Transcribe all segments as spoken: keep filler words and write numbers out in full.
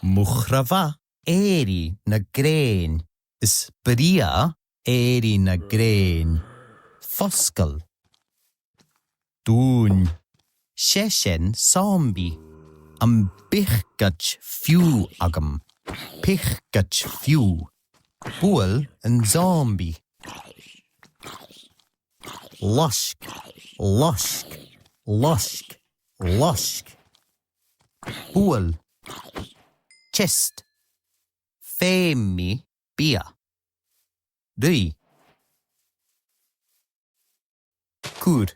Mucra mhath. Èirigh na grèin. Is brèagha èirigh na grèin. Fosgail. Dùin. 'S e sin zombie. Am biodh gad fiù agam? Biodh gad fiù. Buail an zombie. Loisg, loisg, loisg, loisg. Buail. Chest. Feumaidh mi biadh. Ruith. Cuir.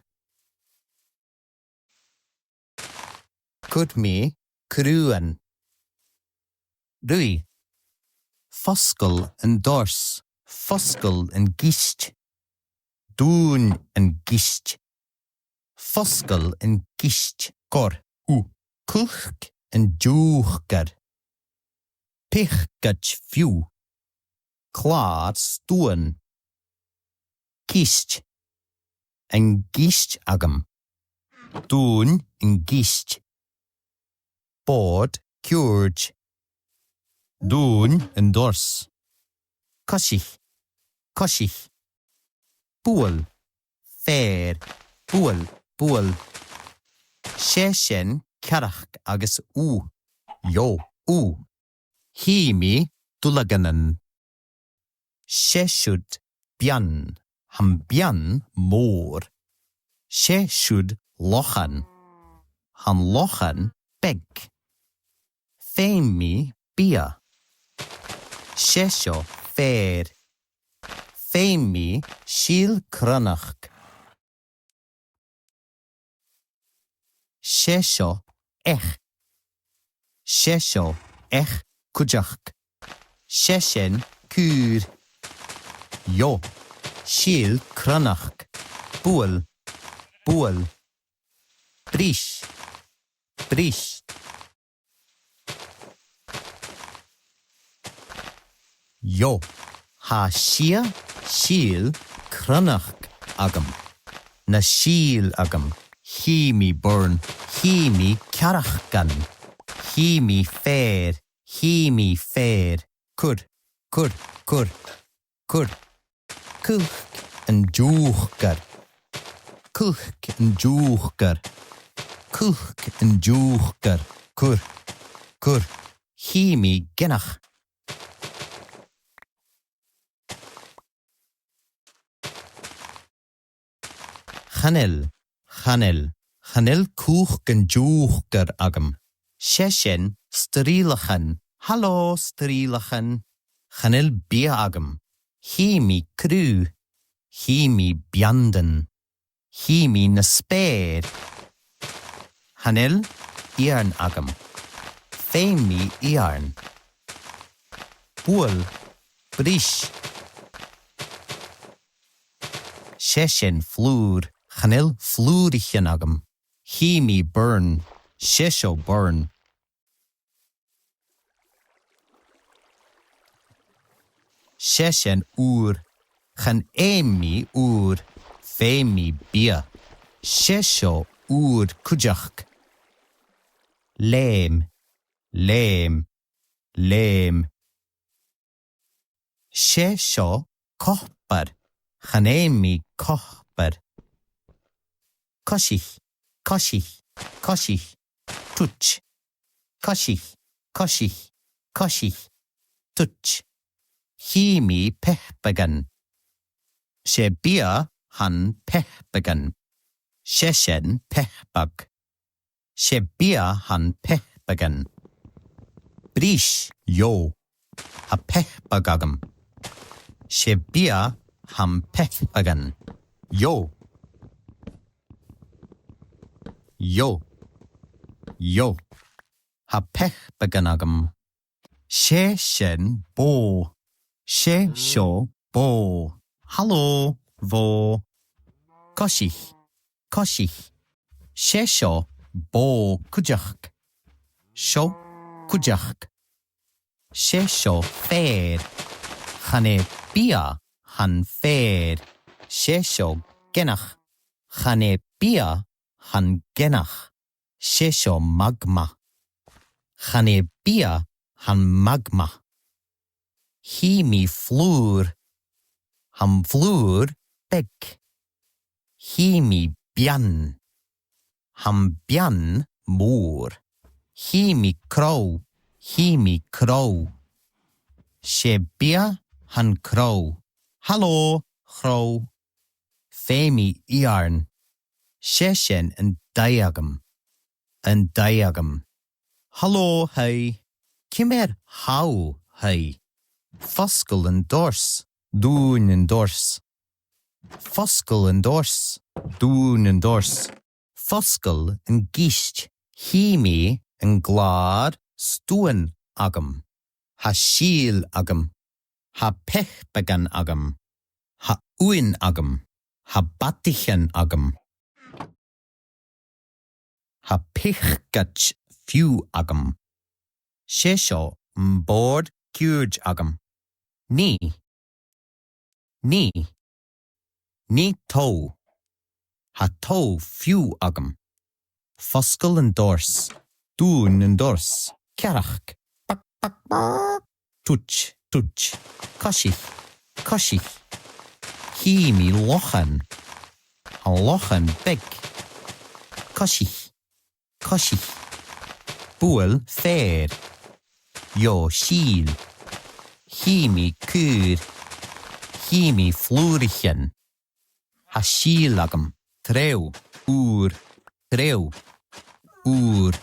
Cuir mi cruan. Ruith. Fosgail an doras. Fosgail an cist. Dùin an cist. Fosgail an cist. Cor. Ù. Cuilc an diùchdair. Biodh gad fiù. Clàr stuain. Cist. An cist agam. Dùin an cist. Bòrd, cuaird. Dùin an doras. Coiseachd, coiseachd. Buail. Fear. Buail, buail. 'S e sin cearc agus ù. Leo, ù. Chì mi duilleagan. 'S e siud beann. Tha am beann mòr. 'S e siud lochan. Tha an lochan beag. Feumaidh mi biadh. 'S e seo fear. Feumaidh mi sìol cronach. 'S e seo each. 'S e seo each cuideachd. 'S e sin cùr. Leo. Sìol cronach. Buail. Buail. Bris. Bris. Leo. Tha sia sìol cronach agam. Na sìl agam. Chì mi beàrn. Chì mi cearcan. Chì mi fear. Chì mi fear. Cuir. Cuir. Cuir. Cuir. Cuilc an diùchdair. Cuilc an diùchdair. Cuilc an diùchdair. Cuir. Cuir. Chì mi gineach. Chan eil, chan eil, chan eil cuilc an diùchdair agam. 'S e sin strìlachan. Halò, strìlachan. Chan eil biadh agam. Chì mi cruth. Chì mi beanndan. Chì mi na speur. Chan eil iarn agam. Feumaidh mi iarn. Buail. Bris. 'S e sin flùr. Chan eil flùraichean agam. Chì mi beàrn. 'S e seo beàrn. 'S e sin ùir. Chan fheum mi ùir. Feumaidh mi biadh. 'S e seo ùir cuideachd. Leum. Leum. Leum. 'S e seo copair. Chan fheum mi copair. Coiseachd, coiseachd, coiseachd. Tuit. Coiseachd, coiseachd, coiseachd. Tuit. Chì mi peipeagan. 'S e biadh tha na peipeagan. 'S e sin peipeag. 'S e biadh tha na peipeagan. Bris. Leo. Tha peipeag agam. 'S e biadh tha na peipeagan. Leo. Leo. Leo. Tha peipeagan agam. 'S e sin bò. 'S e seo bò. Halò, bò. Coiseachd. Coiseachd. 'S e seo bò cuideachd. Seo cuideachd. 'S e seo fear. Chan e biadh tha na fear. 'S e seo gineach. Chan e biadh tha na gineach. 'S e seo magma. Chan e biadh Tha am magma. Chì mi flùr. Tha am flùr beag. Chì mi bean. Tha am bean mòr. Chì mi crodh. Chì mi crodh. 'S e biadh tha an crodh. Halò, a chrodh. Feumaidh mi iarann. 'S e sin an taigh agam. An taigh agam. Halò, a thaigh. Ciamar a tha thu, a thaigh? Fosgail an doras. Dùin an doras. Fosgail an doras. Dùin an doras. Fosgail an gist. Chì mi an clàr stuain agam. Tha sìol agam. Tha peipeagan agam. Tha uain agam. Tha bataichean agam. Tha piocaid fiodh agam. 'S e seo am bòrd-ciùird agam. Nì. Nì. Nì toll. Tha toll fiodh agam. Fosgail an doras. Dùin an doras. Cearc. Bac, bac, bac. Tuit, tuit. Coisich, coisich. Chì mi lochan. Tha lochan beag. Coisich, coisich. Buail feòir. Gheibh sìol. Chì mi caora. Chì mi flùraichean. Tha sìol agam. Treabh, ùr, treabh, ùr.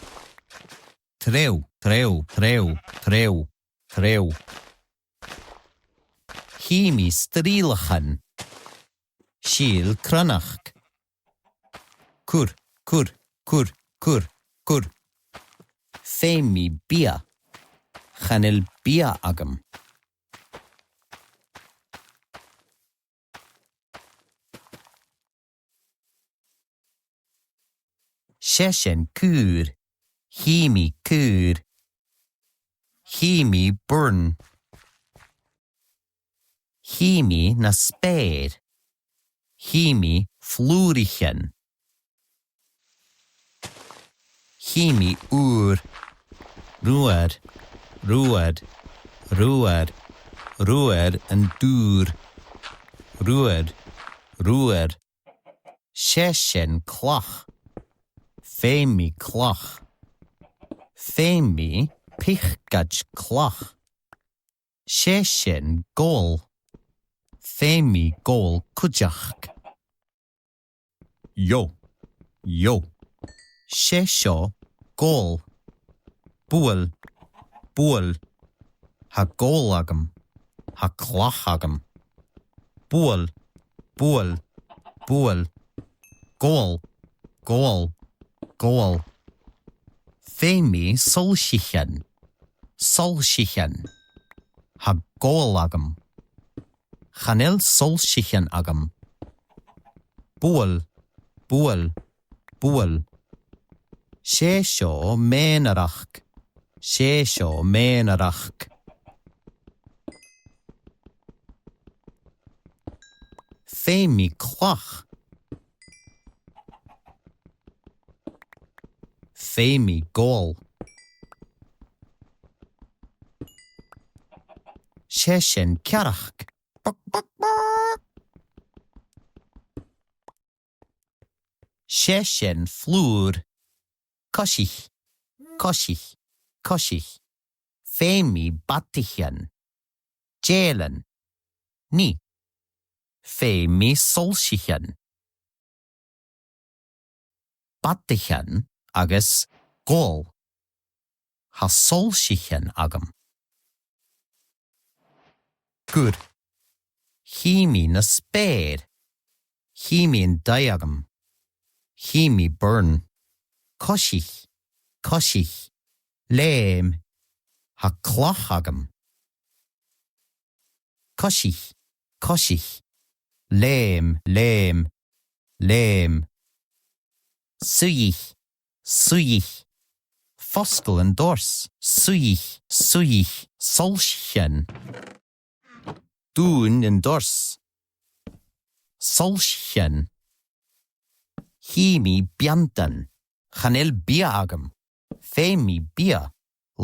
Treabh, treabh, treabh, treabh, treabh. Chì mi strìolachan. Sìol cronach. Cuir, cuir, cuir, cuir, cuir. Feumaidh mi biadh. Chan eil biadh agam. 'S e sin caora. Chì mi caora. Chì mi boireann. Chì mi na speur. Chì mi flùraichean. Chì mi ùr. Ruadh, ruadh, ruadh, ruadh an dùir. Ruadh, ruadh. 'S e sin clach. Feumaidh mi clach. Feumaidh mi piocaid clach. 'S e sin goal. Feumaidh mi goal cuideachd. Gheibh, gheibh. 'S e seo goal. Buail, buail. Tha goal agam. Tha clach agam. Buail, buail, buail. Goal, goal, goal. Feumaidh mi soilsichean. Soilsichean. Tha goal agam. Chan eil soilsichean agam. Buail, buail, buail. 'S e seo mèanarachd. 'S e seo mèanarachd. Feumaidh mi clach. Feumaidh mi goal. 'S e sin cearc. Boc, boc, boc. 'S e sin flùr. Coisich, coisich, coisich. Feumaidh mi bataichean. Dèilean. Nì. Feumaidh mi soilsichean. Bataichean agus goal. Tha soilsichean agam. Cuir. Chì mi na speur. Chì mi an taigh agam. Chì mi boireann. Coisich, coisich. Leum. Tha clach agam. Coisich, coisich. Leum, leum, leum. Suidhich, suidhich. Fosgail an doras. Suidhich, suidhich. Soilsichean. Dùin an doras. Soilsichean. Chì mi beanntan. Chan eil biadh agam. Feumaidh mi biadh.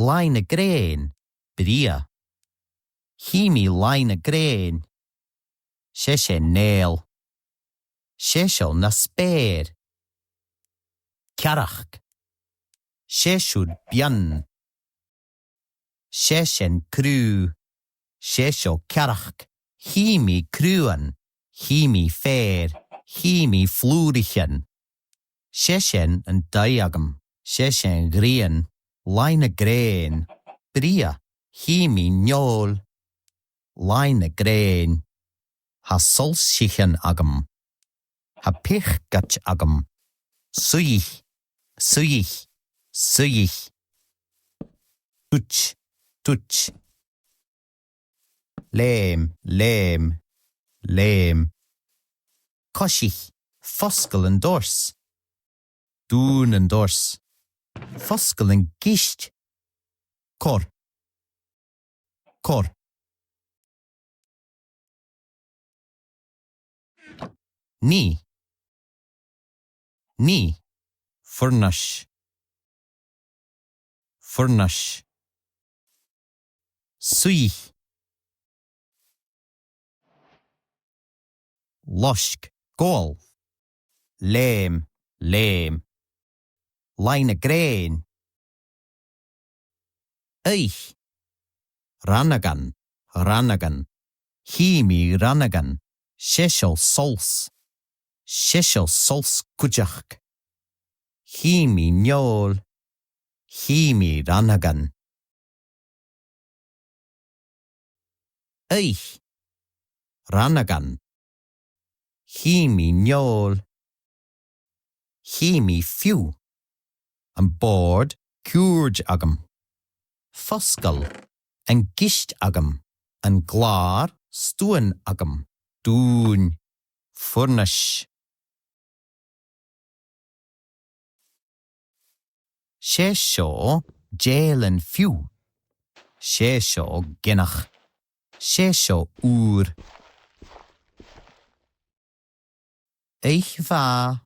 Laigh na grèin. brèagha. Chì mi làimh na grèine. 'S e seo an eala. 'S e seo na speur. Cearc. 'S e seo bian. 'S e seo an crodh. 'S e seo cearc. Chì mi crodhan. Chì mi feur. Chì mi flùraichean. 'S e sin an taigh agam. 'S e sin a' ghrian. Làimh na grèine. Brèagha. Chì mi an eòl. Làimh na grèine. Tha soillsichean agam. Tha piocaid agam. Suidhich, suidhich, suidhich. Tuit, tuit. Leum, leum, leum. Coisich, fosgail an doras. Dùin an doras. Fosgail an gist. Cor, cor. Nigh, nigh. Furnaise, furnaise. Suidhich. Loisg, gabhail. Leum, leum. Làimh na grèine. Oidhche. Ranagan, ranagan. Chì mi ranagan. 'S e seo solas. 'S e seo solas cuideachd. Chì mi an eòl. Chì mi ranagan. Oidhche. Ranagan. Chì mi an eòl. Chì mi fiodh. Am bòrd ciùird agam. Fosgail an gist agam. An glàr stuain agam. Dùin. Furnaise. 'S e seo dèilean fiodh. 'S e seo gineach. 'S e seo ùir. Oidhche mhath,